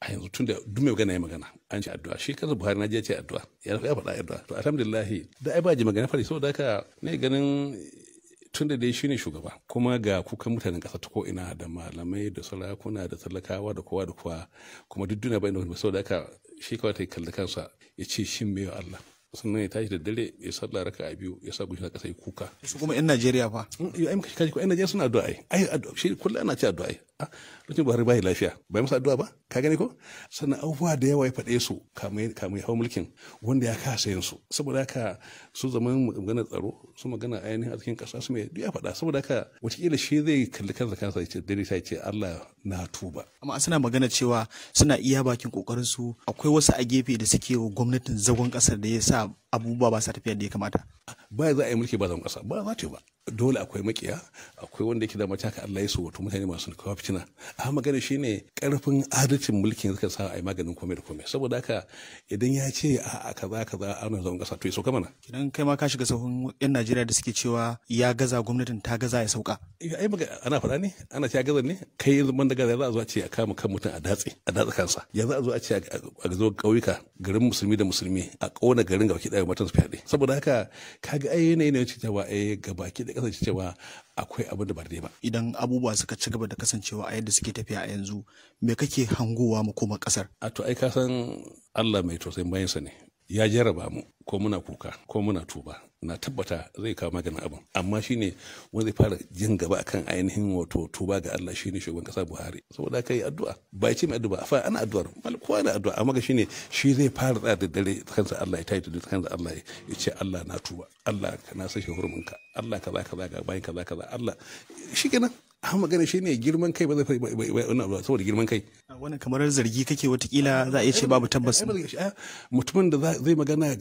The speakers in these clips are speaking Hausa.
A yanzu tunda duk mai magana ya magana an ce addu'a, shi kansa Buhari na je ce addu'a, ya faɗa addu'a. To alhamdulillah da ai ba ji magana fari, saboda haka ne ganin tunda dai shine shugaba, kuma ga kukan mutanen ƙasa ta ko'ina da malamai da sarakuna da talakawa da kowa da kowa, kuma duk duniya bai da wani, saboda haka shi kawai ta kalli kansa ya ce shin me Allah, sannan ya tashi da dare ya sallah raka'a 2 ya sa gushi na ƙasa ya kuka. Su kuma 'yan Najeriya fa? Ai muka kaji ko 'yan Najeriya suna addu'a ai. Ai addu'a shi kullum ana ce addu'a ai. Lokacin Buhari bai lafiya, bai masa addu'a ba, ka gani ko? Sannan abubuwa da yawa ya faɗe su kamun ya hau mulkin wanda ya kasa yin su. Saboda haka su zaman magana tsaro, su magana ainihin arzikin ƙasa su mai duk ya faɗa. Saboda haka wataƙila shi zai kalli kansa ya ce dare sai ce Allah na tuba. Amma suna magana cewa suna iya bakin kokarin su, akwai wasu a gefe da suke wa gwamnatin zagon ƙasar da ya sa abubuwa ba sa tafiya da ya kamata. Ba za a yi mulki ba zagon ƙasa, ba za ta ba. Dole akwai makiya, akwai wanda yake da mace haka Allah ya so, wato mutane masu kawo fitina. Amma magana shine karfin adalcin mulkin suka sa a yi maganin komai da komai. Saboda haka idan ya ce a kaza kaza ana zagon ƙasa to ya sauka mana. Idan kai ma ka shiga sahun 'yan Najeriya da suke cewa ya gaza, gwamnatin ta gaza, ya sauka. Ai ana faɗa ne, ana ce ya gaza ne, kai yanzu ban da gaza za a zo a ce a kama kan mutum a datse, a datse kansa. Ya za a zo a ce a zo ƙauyuka garin musulmi da musulmi a ƙona garin gabaki ɗaya matan su fyaɗe. Saboda haka kaga ai yanayi ne cewa ai gabaki da kasance cewa akwai abin da ba daidai ba. Idan abubuwa suka ci gaba da kasancewa a yadda suke tafiya a yanzu, me kake hangowa mu koma kasar? A to ai ka san Allah mai tausayin bayansa ne. Ya jarraba mu ko muna kuka ko muna tuba, na tabbata zai kawo maganin abin, amma shine wanda zai fara jin gaba akan ainihin wato tuba ga Allah shine shugaban kasa Buhari. Saboda kai addu'a ba ce mai addu'a fa ana addu'ar kowa na addu'a, amma ga shine shi zai fara tsaya da dare kansa Allah ya tayi da kansa Allah ya ce Allah na tuba, Allah na sashe huruminka, Allah kaza kaza ga bayan kaza kaza Allah shikenan. Amma magana shine girman kai ba zai wannan saboda girman kai. Wannan kamar zargi kake, watakila za a iya ce babu tabbas. Mutumin da zai magana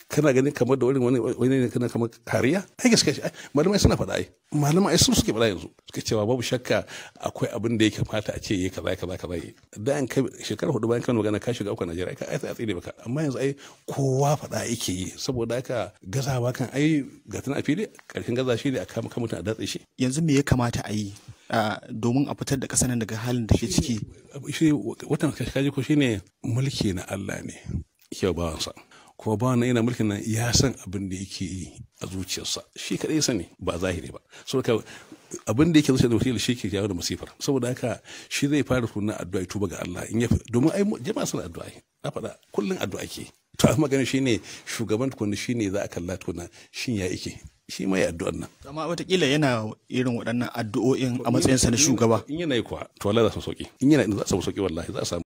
kana ganin kamar da wani wani ne kana kamar kariya, ai gaskiya shi malamai suna faɗa, ai malamai su suke faɗa yanzu suke cewa babu shakka akwai abin da ya kamata a ce yayi kaza kaza kaza. Da an kai shekara 4 bayan kan magana ka shiga uku Najeriya ai sai a tsire baka, amma yanzu ai kowa faɗa yake yi. Saboda haka gazawa kan ai ga tana a fili, karshen gaza shi ne a kama kan mutum a datse shi. Yanzu me ya kamata a yi domin a fitar da ƙasar nan daga halin da ke ciki? Shi watan kaji ko shine mulki na Allah ne kyau bawansa, kuma bawan nan yana mulkin nan ya san abin da yake yi a zuciyarsa, shi kaɗai sani ba zahiri ba. Saboda abin da yake zuciya da wakili shi ke jawo da masifar. Saboda haka shi zai fara tunan addu'a ya tuba ga Allah in ya domin ai jama'a suna addu'a, na faɗa kullum addu'a ke. To amma magana shine shugaban tukunna shine za a kalla tukunna shin ya yake, shi mai addu'ar nan. Amma watakila yana irin waɗannan addu'o'in a matsayinsa na shugaba. In yana yi kuwa to wallahi za su sauki, in yana za su sauki wallahi za a samu.